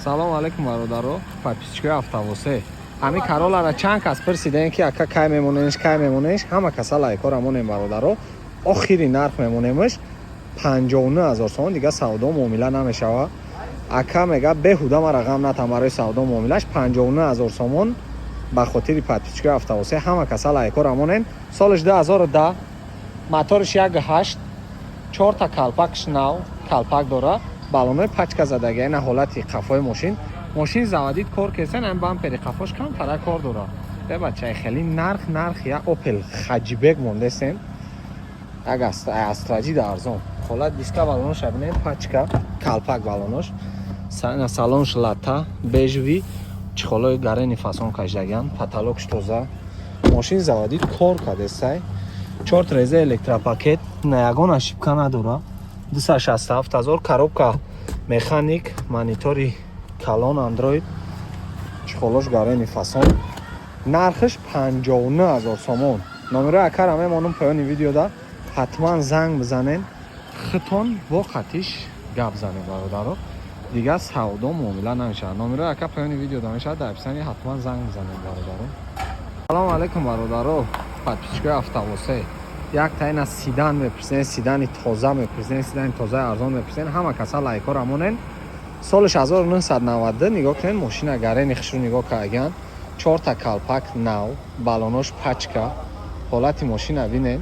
Салому алейкум, бародаро, подписчикои Автовосе. Ҳамин Короллара чанд кас пурсидаем, ки ака, кай мемонеш, кай мемонеш. Ҳама каса лайкора монем, бародаро. Охири нарх мемонемш 59 000 сомон, дига савдо муомила намешава. Ака мега, беҳуда мара ғам натам барои савдо муомилаш. 59 000 сомон ба хотири подписчикои Автовосе. Ҳама каса лайкора монем. Солиш 2010, моториш 1,8, чорта калпакш нав, калпак дора, балонои пачка задага. Ина ҳолати қафои мошин. Мошин заводить кор кесен, ам бампери қафош камтара кор дора. Бе бачаи, хеле нарх, нарх я Опел хэтчбек мондесем, як Астра Ҷи да арзон. Ҳолат диска, балонош бинем, пачка, калпак балонош. Салонш лата, бежевый, чехолои гарени фасон кашидаган, потолокш тоза. Мошин заводить кор кадесай, чор треза, электропакет, на ягон ошибка надора. 267 ҳазор, коробка механик, монитори калон, Андроид, чехолош гарени фасон. Нархаш 59 ҳазор сомон. Номерои акара мемонум поёни видеода, ҳатман занг бизанен, хитон бо қатиш гап занед, бародаро. Дигар савдо муомила намешавад. Номерои ака поёни видеода мешавад, дар описание, ҳатман занг бизанед, бародаро. Салому алейкум, бародаро, подписчикои Автовосе. Як таина седан мепурсен, седани тоза мепурсен, седани тозаи арзон мепурсен. Ҳама каса лайкора монен. Солиш 1992. Нигоҳ кунед, мошина гарени хушрӯ нигоҳ карган, чорта калпак нав, балонош пачка. Ҳолати мошина бинед,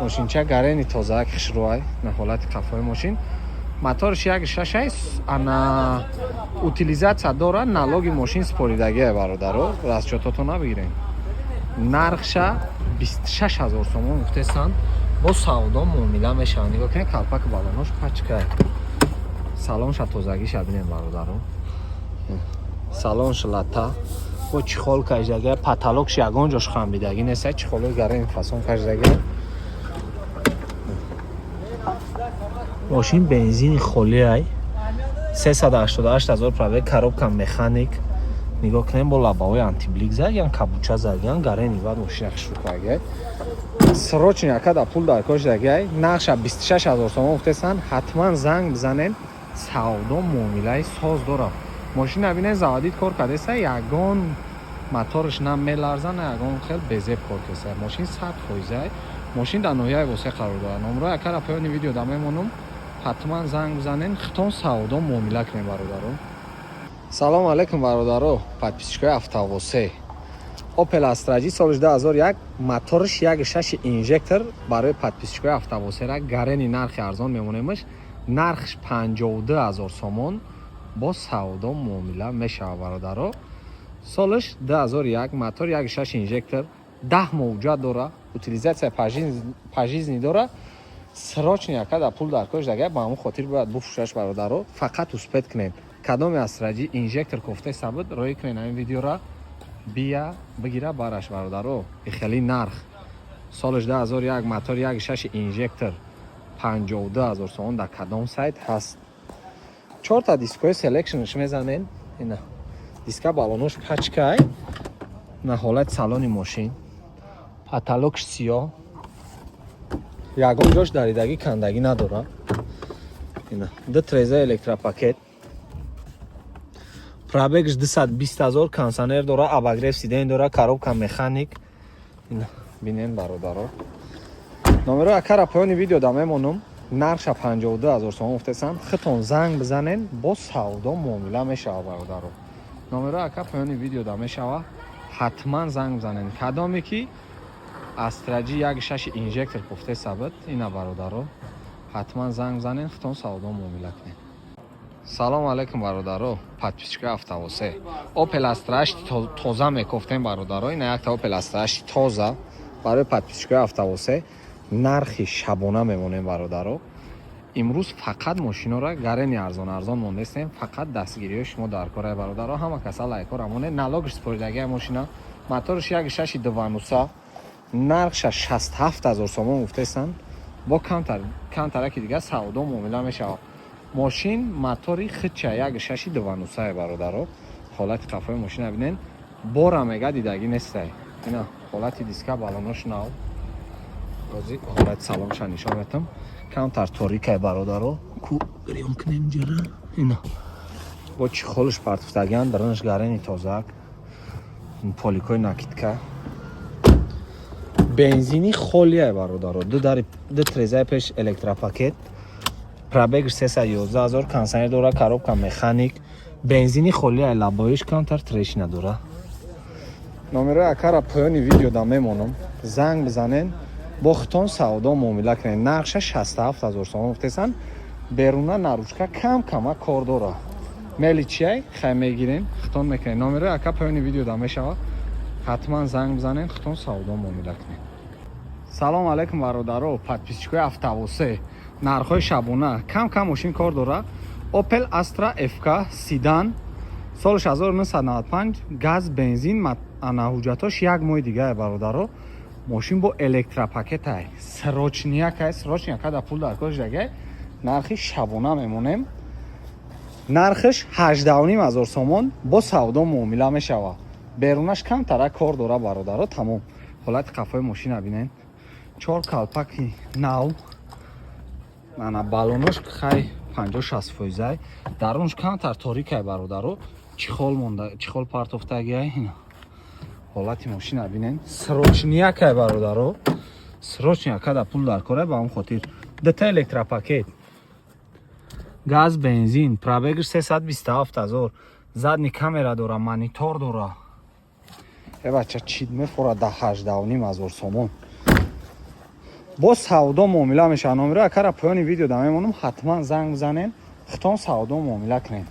мошинча гарени тозаак, хушрӯай. На ҳолати қафои мошин, моторш 1,6-ай, ана утилизация дора, налоги мошин споридагие, бародаро, расчётото набигирем. Нархша 26 ҳазор сомон гуфтесанд, бо савдо муомила мешавад. Нигоҳ кунед, калпаки балонош пачка. Салонша тозагиша бинем, бародаро. Салонш лата, бо чехол кашидага, потолокш ягон ҷош хамбидагӣ нест, чехолои гарени фасон кашидага. Мошин бензини холиай, 388 ҳазор пробег, коробка механик. Нигоҳ кунем, бо лабаҳои антиблик задаган, кабуча задаган, гарени баъд мошина хушрӯкагай. Срочно ака да пул дар кор шудагай, нархша 26 ҳазор сомон гуфтесанд, ҳатман занг бизанен, савдо муомилаи соз дорам. Мошина бинед, заводить кор кардеса, ягон моторш на меларза, на ягон хел безеб кор кеса. Мошин 100 фоизай. Мошин дар ноҳияи Восеъ қарор дорад. Номрои акара поёни видео да мемонум, ҳатман занг бизанен, хитон савдо муомила кунем, бародаро. Салому алейкум, бародаро, подписчикои Автовосе. Опел Астра Ҷи, соли 2001, моторш 1,6 инжектор. Барои подписчикои Автовосера гарени нархи арзон мемонемш. Нархш 52 ҳазор сомон, бо савдо муомила мешавад, бародаро. Солаш 2001, мотор 1,6 инжектор, 10 мавҷуд дора, утилизация пожизненный дора. Срочно ака да пул дар корш дага, ба ҳамон хотир бояд буфурӯшаш, бародаро. Фақат успеть кунед. Кадоми Астра Ҷи инжектор кофтаи сабуд, роӣ кунед ҳамин видеора, бия бигира бараш, бародаро. Хеле нарх, солаш 2001, мотор 1,6 инжектор, 52 ҳазор сомон дар кадом сайт ҳаст? Чорта дискои селекшнш мезанен. Ина диска, балонош пачкай. На ҳолати салони мошин, потолокш сиёҳ, ягон ҷош даридагӣ, кандагӣ надора. Ина ду треза, электропакет, пробегш 220 ҳазор, кондиционер дора, обогрев сиденье дора, коробка механик. Ина бинен, бародаро. Номерои акара поёни видео да мемонум. Нархша 52 ҳазор сомон гуфтесам, хитон занг бизанен, бо савдо муомила мешава, бародаро. Номерои ака поёни видео да мешава, ҳатман занг бизанен. Кадоме ки Астра Ҷи 1,6 инжектор кофтеса буд, ина, бародаро, ҳатман занг бизанен, хитон савдо муомила кунед. Салому алейкум, бародаро, подписчикои Автовосе. Опел Астра тоза мекофтем, бародаро. Ина якта Опел Астра тоза барои подписчикои Автовосе нархи шабона мемонем, бародаро. Имрӯз фақат мошинора гарени арзон арзон мондестем, фақат дастгириҳои шумо дар кора, бародаро. Ҳама каса лайкора моне. Налогш споридагия мошина, моторш 1,6 дувануса, нархша 67 ҳазор сомон гуфтестанд, бо камтар камтараки дига савдо муомила мешавад. Мошин мотори хича 1,6 дуванусае, бародаро. Ҳолати қафои мошина бинен, бора мега дидагӣ нестай. Ина ҳолати диска, балонош нав. Ози ҳолати салонша нишон метам. Камтар торикай, бародаро, ку гирён кунем ҷара. Ина Бо чехолш партуфтагиан, дарунаш гарени тозак, поликои накидка, бензини холия, бародаро. Ду дари, ду трезаи пеш электропакет, пробег 311 000, кондиционер дора, коробка механик, бензини холия, лобовоиш камтар трещина дора. Номерои акара поёни видео да мемонам, занг бизанен, бо хитон савдо муомила кунед. Нархша 67 ҳазор сомон гуфтесан. Беруна наружка кам кама кор дора, мели чиай хай мегирем, хитон мекунед. Номерои ака поёни видео да мешавад, ҳатман занг бизанен, хитон савдо муомила кунед. Салом алейкум, бародаро, подписчикои Автовосе. Нархҳои шабона. Кам кам мошин кор дора. Opel Astra FK седан, соли 1995, газ, бензин. Ана, ҳуҷҷатош як моҳи дигае, бародаро. Мошин бо электропакетай, срочныйакай, срочныйака да пул дар корш дагай. Нархи шабона мемонем, нархаш 18 ҳазор сомон, бо савдо муомила мешавад. Берунаш камтара кор дора, бародаро, тамом. Ҳолати қафои мошина бинен, чор калпаки нав. Ана, балонош хай 50-60 фоизай. Дарунш камтар торикай, бародаро, чехол монда, чехол партофтагиай. Ҳолати мошина бинен, срочныйакай, бародаро, срочныйака да пул дар кора, ба он хотир. Дута электропакет, газ, бензин, пробегш 327 ҳазор, задний камера дора, монитор дора. Э бача, чид мефора да 18 ҳазор сомон, бо савдо муомила мешавад. Номеро акара поёни видео да мемонам, ҳатман занг бизанен, хитон савдо муомила кунед.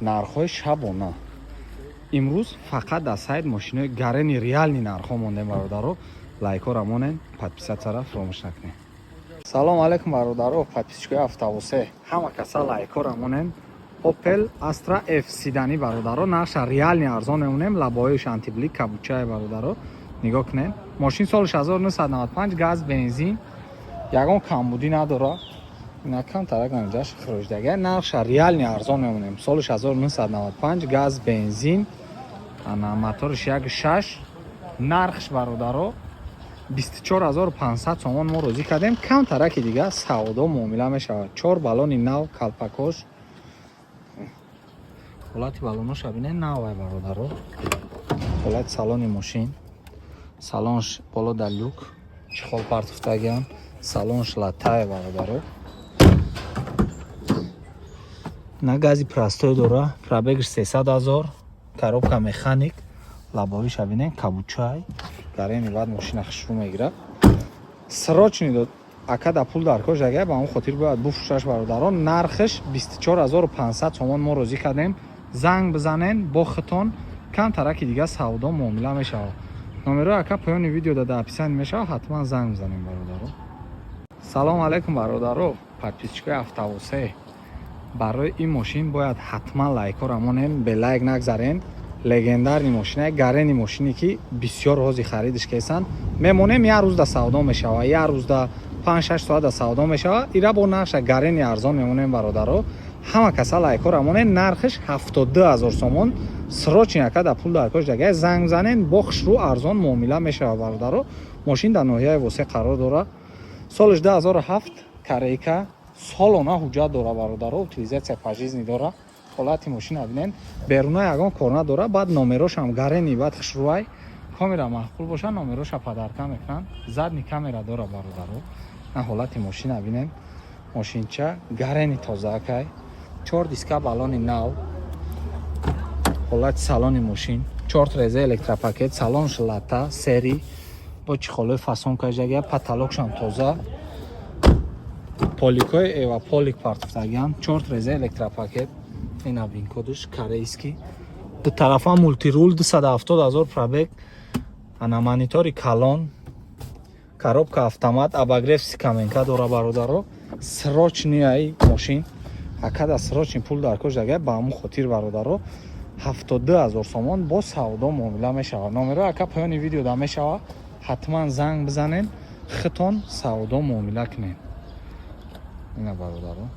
Нархҳои шабона. Имрӯз фақат дар сайт мошинои гарени, реальный нархҳо мондем, бародаро. Лайкҳоро монен, подписатьсяра фаромӯш накунед. Салом алейкум, бародаро, подписчикои Автовосе. Ҳама каса лайкҳоро монен. Opel Astra F седани, бародаро, нарша реальный арзон мемонем. Лобовоиш антиблик, кабучае, бародаро, нигоҳ кунед. Мошин соли 1995, газ, бензин, ягон камбудӣ надора. Ина камтарак намиҷаш хироҷдага. Нарша реальный арзон мемонем. Соли 1995, газ, бензин, ана, моториш 1.6. Нархш, бародаро, 24500 сомон мо розӣ кардем, камтараки дига савдо муомила мешавад. Чор балони нав, калпакош, ҳолати балоноша бинед, навай, бародаро. Ҳолати салони мошин: салонш боло дар люк, чехол партуфтагиам, салонш латае, бародаро. На, гази простой дора, пробегш 300 ҳазор, коробка механик. Лобовоиша бинед, кабучай, гарени. Баъд мошина хушрӯ мегирад. Срочный дод ака, да пул дар кор жага, ба он хотир бояд буфурӯшаш, бародарон. Нархаш 24500 сомон мо розӣ кардем. Занг бизанен, бо хитон камтараки дига савдо муомила мешавад. Номерои ака поёни видео да описание мешавад, ҳатман занг бизанем, бародаро. Салом алейкум, бародаро, подписчикои Автовосе. Барои ин мошин бояд ҳатман лайкҳоро монем, бе лайк нагзарен. Легендарный мошина, гарени мошине ки бисёр ҳози харидиш кесанд. Мемонем, як рӯз да савдо мешавад, як рӯз да 5-6 соат да савдо мешавад. Ира бо нарша гарени арзон мемонем, бародаро. Ҳама каса лайкҳоро монем. Нархаш 72 ҳазор сомон. Срочный ака да пул дар кош дага, занг занен, бо хушрӯ арзон муомила мешавад, бародаро. Мошин дар ноҳияи Восе қарор дорад, солиш 2007, корейка, солона ҳуҷҷат дора, бародаро, утилизация пожизненно дора. Ҳолати мошина бинен, беруна ягон кор надора. Баъд номерошам гарени, баъд хушрӯай. Камера маъқул боша, номероша подарка мекунанд. Задний камера дора, бародаро. На, ҳолати мошина бинен, мошинча гарени тозаакай, чор диска, балони нав. Ҳолати салони мошин: чор треза, электропакет, салонш лата, серый, бо чехолои фасон кашдагия, потолокшам тоза, поликои эва полик партофтагиам, чор треза, электропакет. Ина винкодш корейский, ду тарафа мультируль, 270 ҳазор пробег. Ана, монитори калон, коробка автомат, обогрев скамейка дора, бародаро. Срочныйай мошин, акада срочный пул дар кош дага, ба ҳамун хотир, бародаро, 72 ҳазор сомон, бо савдо муомила мешавад. Номеро ака поёни видео да мешавад, ҳатман занг бизанен, хитон савдо муомила кунед. Ина, бародаро.